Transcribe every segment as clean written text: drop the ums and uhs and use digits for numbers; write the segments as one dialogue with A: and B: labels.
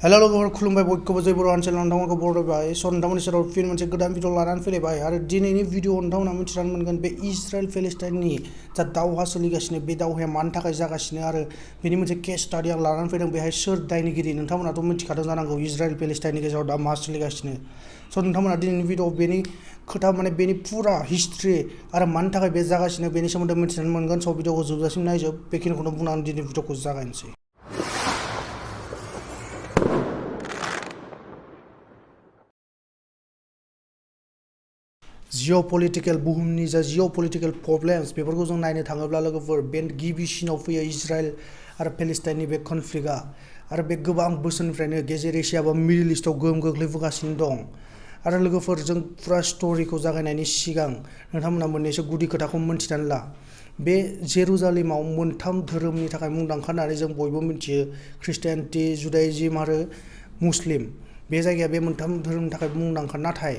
A: Hello लोगोफोर खुलुमबाय बयखौबो जय बर' हारिनि चेनेलाव नोंथांमोनखौ बरायबाय। स' नोंथांमोननि सेराव फिन मोनसे गोदान भिडिअ लानानै फैलायबाय आरो दिनैनि भिडिअ नोंथांमोना मिथिनानै मोनगोन बे इजराइल पेलेस्टाइननि जा दावहा सोलिगासिनो बे दावहाया मानि थाखाय जागासिनो आरो बेनि मोनसे केस स्टाडि आं लानानै फैदों। बेहाय सोर दायनिगिरि नोंथांमोनाथ' मिथिखादों जानांगौ इजराइल पेलेस्टाइननि गेजेराव दा मा सोलिगासिनो। स' नोंथांमोना दिनैनि भिडिअ बेनि खोथा बेनि फुरा हिस्ट्रि आरो मानि थाखाय बे जागासिनो बेनि सोमोन्दै मिथिनानै मोनगोन। स' भिडिअखौ जोबजासिम नायजोब। बेखिनिखौनो बुंनानै दिनैनि भिडिअखौ जागायनोसै। जिअ'पलिटिकेल बुहुमनि जा जिअ'पलिटिकेल प्रब्लेम्स बेफोरखौ जों नायनो थाङोब्ला लोगोफोर बे गिबिसिनाव फैयो इजराइल आरो पेलेस्टाइननि बे कनफ्लिक्टआ आरो बे गोबां बोसोरनिफ्रायनो गेजेर एसिया बा मिडल इस्टआव गोहोम गोग्लैबोगासिनो दं। आरो लोगोफोर जों फुरा स्ट'रिखौ जागायनायनि सिगां नोंथांमोना मोननैसो गुदि खोथाखौ मोनथिनानै ला। बे जेरुजालेमाव मोनथाम धोरोमनि थाखाय मुंदांखा होननानै जों बयबो मिथियो, ख्रिस्टियानिटि, जुडाइज्म आरो मुस्लिम। बे जायगाया बे मोनथाम धोरोमनि थाखाय मुंदांखा, नाथाय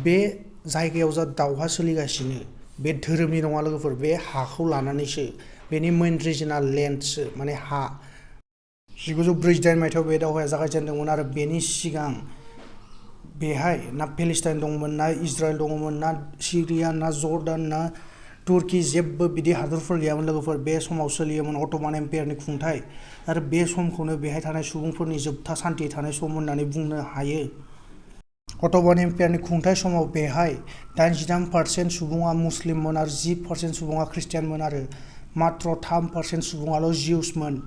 A: बे जायगायाव जा दावहा सोलिगासिनो बे धोरोमनि नङा लोगोफोर, बे हाखौ लानानैसो। बेनि मेइन रिजना लेन्डसो, माने हा। 1948 मायथाइयाव बे दावहाया जागायजेनदोंमोन आरो बेनि सिगां बेहाय ना पेलेस्टाइन दंमोन, ना इजराइल दंमोन, ना सिरिया, ना जर्डान, ना तुर्की, जेबो बिदि हादरफोर गैयामोन लोगोफोर। बे समाव सोलियोमोन अट'मान एम्पायारनि खुंथाय आरो बे समखौनो बेहाय थानाय सुबुंफोरनि जोबथा सान्थि थानाय सम होननानै बुंनो हायो। अट'मान एम्पायारनि खुंथाय समाव बेहाय 88% सुबुङा मुस्लिममोन आरो 10% सुबुङा ख्रिस्टियानमोन आरो मात्र 3% सुबुङाल' जिउसमोन।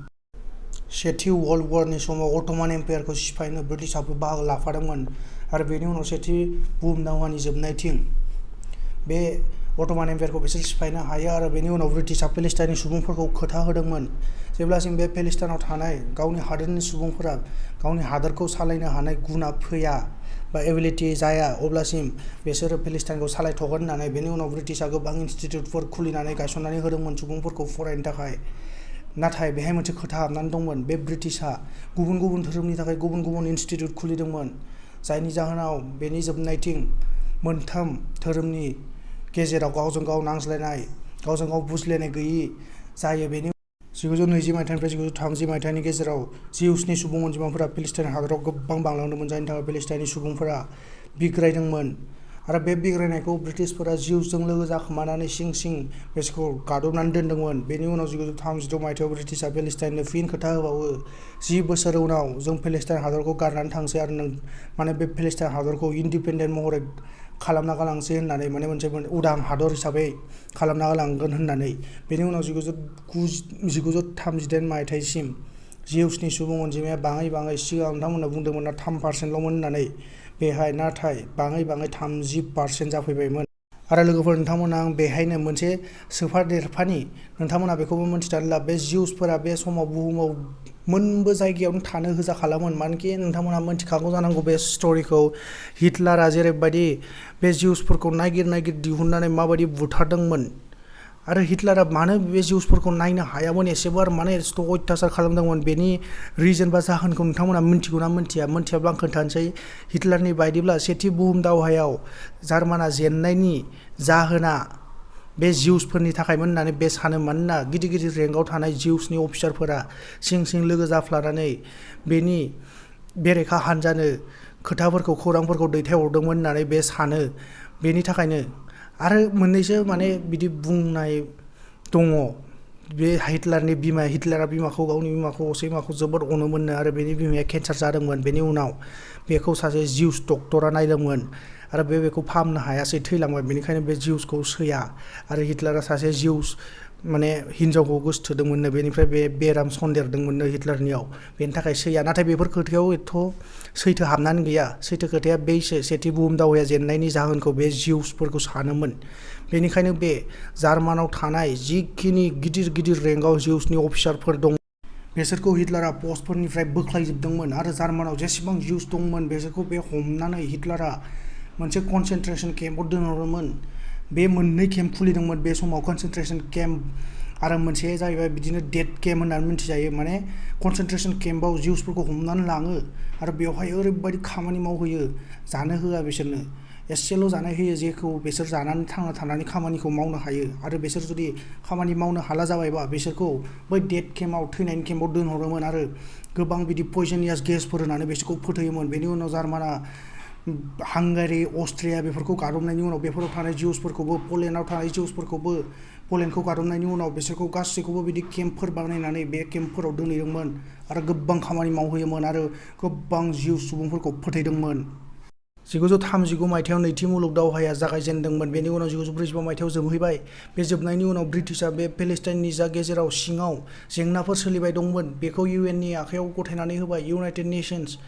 A: सेथि वर्ल्ड वारनि समाव अट'मान एम्पायारखौ सिफायनो ब्रिटिशआबो बाहागो लाफादोंमोन आरो बेनि उनाव सेथि बुहुम दावहानि जोबनायथिं बे अट'मान एम्पायारखौ बिसोर सिफायनो हायो आरो बेनि उनाव ब्रिटिशआ पेलेस्टाइननि सुबुंफोरखौ खोथा होदोंमोन जेब्लासिम बे पेलेस्टाइनाव थानाय गावनि हादोरनि सुबुंफोरा गावनि हादोरखौ सालायनो हानाय गुना फैया बा एबिलिटि जाया अब्लासिम बिसोरो पेलेस्टाइनखौ सालायथ'गोन होननानै। बेनि उनाव ब्रिटिशआ गोबां इनस्टिट्युटफोर खुलिनानै गायसननानै होदोंमोन सुबुंफोरखौ फरायनो थाखाय। नाथाय बेहाय मोनसे खोथा हाबनानै दंमोन, बे ब्रिटिशआ गुबुन गुबुन धोरोमनि थाखाय गुबुन गुबुन इनस्टिट्युट खुलिदोंमोन, जायनि जाहोनाव बेनि जोबनायथिं मोनथाम धोरोमनि गेजेराव गावजों गाव नांज्लायनाय, गावजों गाव बुजिलायनाय गैयि जायो। बेनि 1920 मायथाइनिफ्राय 1930 मायथाइनि गेजेराव जिउसनि सुबुं अनजिमाफोरा पेलेस्टाइन हादराव गोबां बांलांदोंमोन, जायनि थाखाय पेलेस्टाइननि सुबुंफोरा बिग्रायदोंमोन आरो बे बिग्रायनायखौ ब्रिटिशफोरा जिउसजों लोगो जाखोमानानै सिं सिं बिसोरखौ गादबनानै दोनदोंमोन। बेनि उनाव 1936 मायथाइयाव ब्रिटिशआ पेलेस्टाइननो फिन खोथा होबावो, 10 बोसोर उनाव जों पेलेस्टाइन हादरखौ गारनानै थांसै आरो बे पेलेस्टाइन हादरखौ इन्डिपेन्डेन्ट महरै खालामना गालांसै होननानै, मोनसे उदां हादर हिसाबै खालामना गालांगोन होननानै। बेनि उनाव 1938 मायथाइसिम जिउसनि सुबुं अनजिमाया बाङै बाङै, सिगां नोंथांमोना बुंदोंमोन ना 3%ल'मोन होननानै, बेहाय नाथाय बाङै बाङै 30% जाफैबायमोन। आरो लोगोफोर नोंथांमोना आं बेहायनो मोनसे सोफादेरफानि, नोंथांमोना बेखौबो मिथिनानै ला, बे जिउसफोरा बे समाव बुहुमाव मोनबो जायगायावनो थानो होजाखालामोन। मानोखि नोंथांमोना मिथिखागौ जानांगौ बे स्ट'रिखौ, हिटलारा जेरैबायदि बे जिउसफोरखौ नागिर दिहुननानै माबायदि बुथारदोंमोन आरो हिटलारा मानो बे जिउसफोरखौ नायनो हायामोन एसेबो आरो मानो एथ' अयथासार खालामदोंमोन, बेनि रिजन बा जाहोनखौ नोंथांमोना मिथिगौना मिथियाब्ला आं खोन्थानोसै। हिटलारनि बायदिब्ला सेथि बुहुम दावहायाव जार्माना जेननायनि जाहोना बे जिउसफोरनि थाखायमोन होननानै बे सानो। मानोना गिदिर गिदिर रेंकआव थानाय जिउसनि अफिसारफोरा सिं सिं लोगो जाफ्लानानै बेनि बेरेखा हानजानो खोथाफोरखौ, खौरांफोरखौ दैथायहरदोंमोन होननानै बे सानो। बेनि थाखायनो आरो मोननैसो बिदि बुंनाय दङ, बे हिटलारा गावनि बिमाखौ असे बिमाखौ जोबोद अनोमोननो आरो बेनि बिमाया केन्सार जादोंमोन। बेनि उनाव बेखौ सासे जिउस डक्टरा नायदोंमोन आरो बेखौ फाहामनो हायासै, थैलांबाय। बेनिखायनो बे जिउसखौ सैया आरो हिटलारा सासे जिउस हिनजावखौ गोसोथोदोंमोननो, बेनिफ्राय बे बेराम सन्देरदोंमोननो हिटलारनियाव, बेनि थाखाय सैया। नाथाय बेफोर खोथायाव एथ' सैथो हाबनानै गैया। सैथो खोथाया बेसो, सेथि बुहुम दावहाया जेननायनि जाहोनखौ बे जिउसफोरखौ सानोमोन। बेनिखायनो बे जार्मानाव थानाय जिखिनि गिदिर गिदिर रेंकआव जिउसनि अफिसारफोर दं, बेसोरखौ हिटलारा पस्टफोरनिफ्राय बोख्लायजोबदोंमोन आरो जार्मानाव जेसेबां जिउस दंमोन बेसोरखौ बे हमनानै हिटलारा मोनसे कनसेन्ट्रेसन केम्पआव दोनहरोमोन। बे मोननै केम्प खुलिदोंमोन बे समाव, कनसेन्ट्रेसन केम्प आरो मोनसे जाहैबाय बिदिनो डेथ केम्प होननानै मिथिजायो। कनसेन्ट्रेसन केम्पआव जिउसफोरखौ हमनानै लाङो आरो बेवहाय ओरैबायदि खामानि मावहोयो, जानो होआ बिसोरनो, एसेल' जानाय होयो जेखौ बिसोर जानानै थांना थानानै खामानिखौ मावनो हायो। आरो बिसोर जुदि खामानि मावनो हाला जाबायबा बिसोरखौ बै डेथ केम्पआव, थैनायनि केम्पआव दोनहरोमोन आरो गोबां बिदि पयजनियास गेसफोर होनानै बिसोरखौ फोथैयोमोन। बेनि उनाव जार्माना हांगारि, अस्ट्रिया बेफोरखौ गादबनायनि उनाव बेफोराव थानाय जिउसफोरखौबो, पोलेन्डआव थानाय जिउसफोरखौबो, पोलेन्डखौ गादबनायनि उनाव बिसोरखौ गासैखौबो बिदि केम्पफोर बानायनानै बे केम्पफोराव दोनहैदोंमोन आरो गोबां खामानि मावहोयोमोन आरो गोबां जिउ सुबुंफोरखौ फोथैदोंमोन। 1939 मायथाइयाव नैथि मुलुग दावहाया जागायजेनदोंमोन। बेनि उनाव 1945 मायथाइयाव जोबहैबाय। बे जोबनायनि उनाव ब्रिटिशआ बे पेलेस्टाइननि जा गेजेराव सिङाव जेंनाफोर सोलिबाय दंमोन बेखौ इउएननि आखायाव गथायनानै होबाय, इउनाइटेड नेशंस।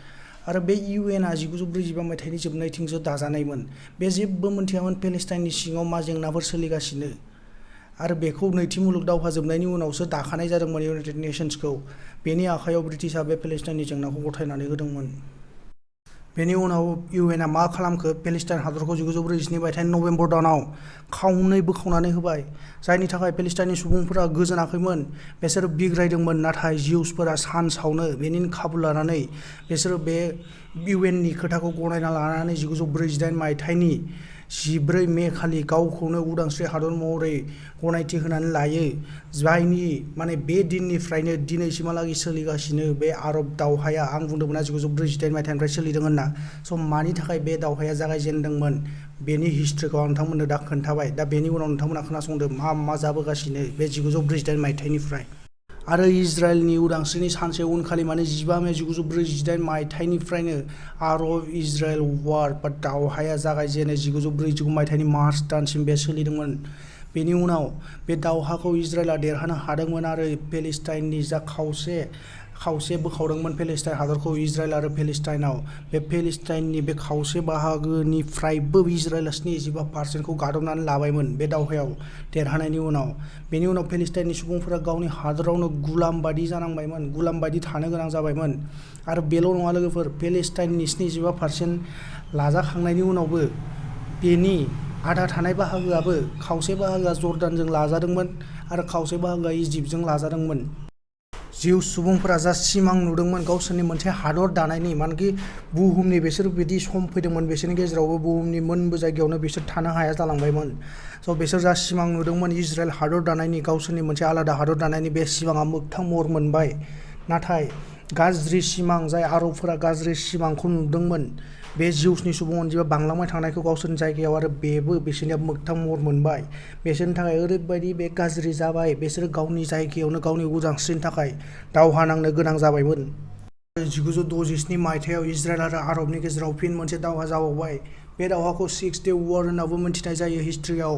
A: आरो बे इउएनआ 1945 मायथाइनि जोबनायथिंसो दाजानायमोन। बे जेबो मोनथियामोन पेलेस्टाइननि सिङाव मा जेंनाफोर सोलिगासिनो। आरो बेखौ नैथि मुलुग दावहा जोबनायनि उनावसो दाखानाय जादोंमोन इउनाइटेड नेशंसखौ। बेनि आखायाव ब्रिटिशआ बे पेलेस्टाइननि जेंनाखौ गथायनानै होदोंमोन। बेनि उनाव इउएनआ मा खालामखो, पेलेस्टाइन हादरखौ 1947 मायथाइनि नभेम्बर दानाव खावनै बोखावनानै होबाय, जायनि थाखाय पेलेस्टाइननि सुबुंफोरा गोजोनाखैमोन। बिसोरो बिग्रायदोंमोन, नाथाय जिउसफोरा सानसावनो बेनि खाबु लानानै बिसोरो बे इउएननि खोथाखौ गनायना लानानै 1948 मायथाइनि 14 मे खालि गावखौनो उदांस्रि हादर महरै गनायथि होनानै लायो, जायनि माने बे दिननिफ्रायनो दिनैसिमहालागै सोलिगासिनो बे आरब दावहाया। आं बुंदोंमोन 1948 मायथाइनिफ्राय सोलिदों होनना। मानि थाखाय बे दावहाया जागायजेनदोंमोन बेनि हिस्ट्रिखौ आं नोंथांमोननो दा खोन्थाबाय। दा बेनि उनाव नोंथांमोना खोनासंदो मा जाबोगासिनो बे 1948 मायथाइनिफ्राय। आरो इजराइलनि उदांस्रिनि सानसे उनखालि माने 15 मे 1948 मायथाइनिफ्रायनो आरब इजराइल वार बा दावहाया जागायजेनो। 1949 मायथाइनि मार्च दानसिम बे सोलिदोंमोन। बेनि उनाव बे दावहाखौ इजराइलआ देरहानो हादोंमोन आरो पेलेस्टाइननि जा खावसे बोखावदोंमोन पेलेस्टाइन हादरखौ इजराइल आरो पेलेस्टाइनाव। बे पेलेस्टाइननि बे खावसे बाहागोनिफ्रायबो इजराइलआ 75% गादबनानै लाबायमोन बे दावहायाव देरहानायनि उनाव। बेनि उनाव पेलेस्टाइननि सुबुंफोरा गावनि हादरावनो गुलाम बायदि जानांबायमोन, गुलाम बायदि थानो गोनां जाबायमन। आरो बेल' नङा लोगोफोर, पेलेस्टाइननि 75% लाजाखांनायनि उनावबो बेनि आधा थानाय बाहागोआबो, खावसे बाहागोआ जर्डानजों लाजादोंमोन आरो खावसे बाहागोआ इजिप्टजों लाजादोंमोन। जिउ सुबुंफोरा जा सिमां नुदोंमोन गावसोरनि मोनसे हादर दानायनि, मानोखि बुहुमनि बिसोर बिदि सम फैदोंमोन बिसोरनि गेजेरावबो बुहुमनि मोनबो जायगायावनो बिसोर थानो हाया जालांबायमोन। बिसोर जा सिमां नुदोंमोन इजराइल हादर दानायनि, गावसोरनि मोनसे आलादा हादर दानायनि, बे सिमाङा मोगथां महर मोनबाय। नाथाय गाज्रि सिमां, जाय आरबफोरा गाज्रि सिमांखौ नुदोंमोन, बे जिउसनि सुबुं अनजिमा बांलांबाय थानायखौ गावसोरनि जायगायाव, आरो बेबो बिसोरनिया मोगथां महर मोनबाय। बिसोरनि थाखाय ओरैबायदि बे गाज्रि जाबाय, बिसोरो गावनि जायगायावनो गावनि उदांस्रिनि थाखाय दावहा नांनो गोनां जाबायमोन। 1967 मायथाइयाव इजराइल आरो आरबनि गेजेराव फिन मोनसे दावहा जाबावबाय। बे दावहाखौ 6 डे वार होननाबो मिथिनाय जायो हिस्ट्रियाव।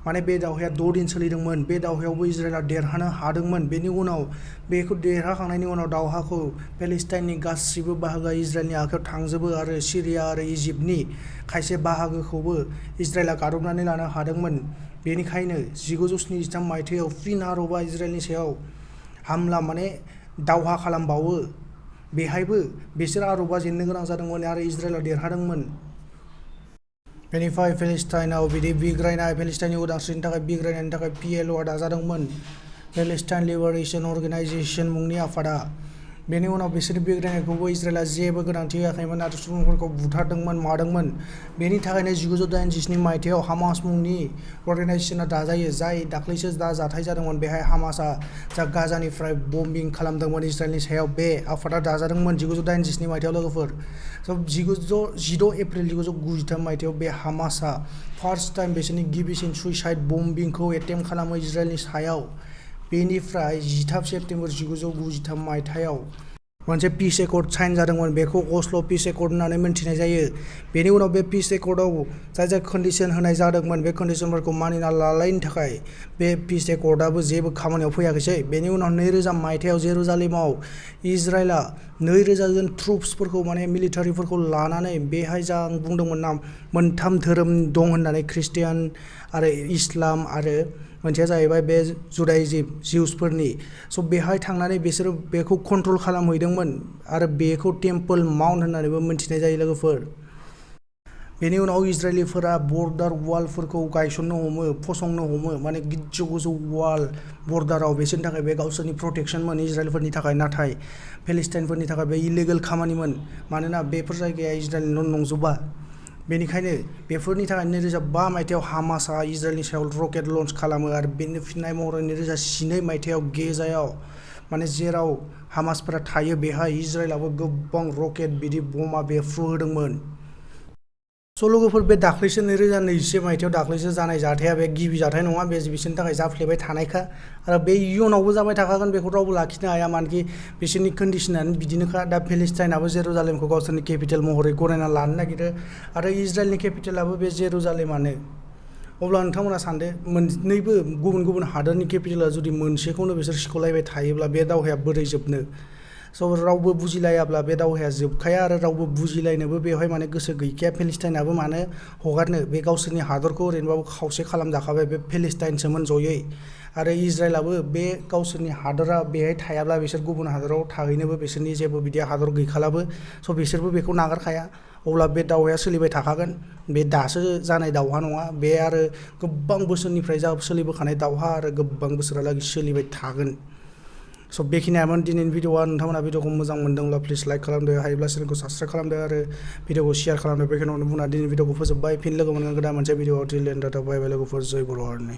A: माने बे दावहाया 6 दिन सोलिदोंमोन। बे दावहायावबो इजराइलआ देरहानो हादोंमोन। बेनि उनाव बेखौ देरहाखांनायनि उनाव दावहाखौ पेलेस्टाइननि गासिबो बाहागोआ इजराइलनि आखायाव थांजोबो आरो सिरिया आरो इजिप्टनि खायसे बाहागोखौबो इजराइलआ गादबनानै लानो हादोंमोन। बेनिखायनो 1973 मायथाइयाव फिन आरबआ इजराइलनि सायाव हामला माने दावहा खालामबावो। बेहायबो बिसोर आरबआ जेननो गोनां जादोंमोन आरो इजराइलआ देरहादोंमोन। बेनिफ्राय पेलेस्टाइनाव बिदि बिग्रायनाय, पेलेस्टाइननि उदांस्रिनि थाखाय बिग्रायनायनि थाखाय PLOआ दाजादोंमोन, पेलेस्टाइन लिबारेशन अर्गेनाइजेशन मुंनि आफादा। बेनि उनाव बिसोरनि बिग्रायनायखौबो इजराइलआ जेबो गोनांथि होआखैमोन आरो सुबुंफोरखौ बुथारदोंमोन, मादोंमोन। बेनि थाखायनो 1987 मायथाइयाव हामास मुंनि अर्गेनाइजेशना दाजायो, जाय दाख्लैसो जाथाय जादोंमोन बेहाय हामासआ जा गाजानिफ्राय बम्बिं खालामदोंमोन इजराइलनि सायाव, बे आफादा दाजादोंमोन 1987 मायथाइयाव लोगोफोर। 16 एप्रिल 1993 मायथाइयाव बे हामासआ फार्स्ट टाइम बिसोरनि गिबिसिन सुइसाइड बम्बिंखौ एटेम्प्ट खालामो इजराइलनि सायाव। बेनिफ्राय 13 सेप्तेम्बर 1993 मायथाइयाव मोनसे पिस एकर्ड साइन जादोंमोन। बेखौ अस्ल' पिस एकर्ड होननानै मिन्थिनाय जायो। बेनि उनाव बे पिस एकर्डआव जाय कन्डिशन होनाय जादोंमोन, बे कन्डिशनफोरखौ मानिना लालायनो थाखाय बे पिस एकर्डआबो जेबो खामानियाव फैयाखैसै। बेनि उनाव 2000 मायथाइयाव जेरुजालेमाव इजराइलआ 2000 जन ट्रुप्सफोरखौ माने मिलिटारिफोरखौ लानानै, बेहाय जा आं बुंदोंमोन ना मोनथाम धोरोम दं होननानै, ख्रिस्टियान आरो इस्लाम आरो मोनसेया जाहैबाय बे जुडाइजिम जिउसफोरनि। बेहाय थांनानै बिसोरो बेखौ कन्ट्रल खालामहैदोंमोन आरो बेखौ टेम्पोल माउन्ट होननानैबो मिन्थिनाय जायो लोगोफोर। बेनि उनाव इजराइलिफोरा बर्डार वालफोरखौ गायसननो हमो, फसंनो हमो, माने गोजौ गोजौ वाल बर्डाराव। बिसोरनि थाखाय बे गावसोरनि प्रटेक्शनमोन इजराइलफोरनि थाखाय। नाथाय पेलेस्टाइनफोरनि थाखाय बे इलिगेल खामानिमोन, मानोना बेफोर जायगाया इजराइलनि नंजोबा। बेनिखायनो बेफोरनि थाखाय 2005 मायथाइयाव हामासआ इजराइलनि सायाव रकेट लन्च खालामो आरो बेनि फिननाय महरै 2002 मायथाइयाव गेजायाव माने जेराव हामासफोरा थायो बेहाय इजराइलाबो गोबां रकेट बिदि बमा बेफ्रुहोदोंमोन। स' लोगोफोर बे दाख्लैसो 2021 मायथाइयाव दाख्लैसो जानाय जाथाया बे गिबि जाथाय नङा, बे बिसोरनि थाखाय जाफ्लेबाय थानायखा आरो बे इयुनावबो जाबाय थाखागोन, बेखौ रावबो लाखिनो हाया, मानोकि बिसोरनि कन्डिशनानो बिदिनोखा। दा पेलेस्टाइनाबो जेरुजालेमखौ गावसोरनि केपिटेल महरै गनायना लानो नागिरो आरो इजराइलनि केपिटेलाबो बे जेरुजालेमानो। अब्ला नोंथांमोना सानदो, मोननैबो गुबुन गुबुन हादोरनि केपिटेला जुदि मोनसेखौनो बिसोर सिख'लायबाय थायोब्ला बे दावहाया बोरै जोबनो? स' रावबो बुजिलायाब्ला बे दावहाया जोबखाया आरो रावबो बुजिलायनोबो बेवहाय माने गोसो गैखाया। पेलेस्टाइनाबो मानो हगारनो, बे गावसोरनि हादरखौ ओरैनोबाबो खावसे खालामजाखाबाय, बे पेलेस्टाइनसोमोन जयै। आरो इजराइलाबो बे गावसोरनि हादरा बेहाय थायाब्ला बिसोर गुबुन हादराव थाहैनोबो बिसोरनि जेबो बिदि हादर गैखालाबो। स' बिसोरबो बेखौ नागारखाया। अब्ला बे दावहाया सोलिबाय थाखागोन। बे दासो जानाय दावहा नङा, बे आरो गोबां बोसोरनिफ्राय सोलिबोखानाय दावहा आरो गोबां बोसोरहालागै सोलिबाय थागोन। स' बेखिनियामोन दिनैनि भिडिअ'आ। नोंथांमोना भिडिअ'खौ मोजां मोनदोंब्ला प्लिज लाइक खालामदो, हायोब्ला चेनेलखौ साबस्क्राइब खालामदो आरो भिडिअ'खौ शेयार खालामदो। बेखिनियावनो बुंना दिनैनि भिडिअ'खौ फोजोबबाय। फिन लोगो मोनगोन गोदान मोनसे भिडिअ'आव। टिल देन टाटा बाय बाय लोगोफोर। जय बर' हारिनि।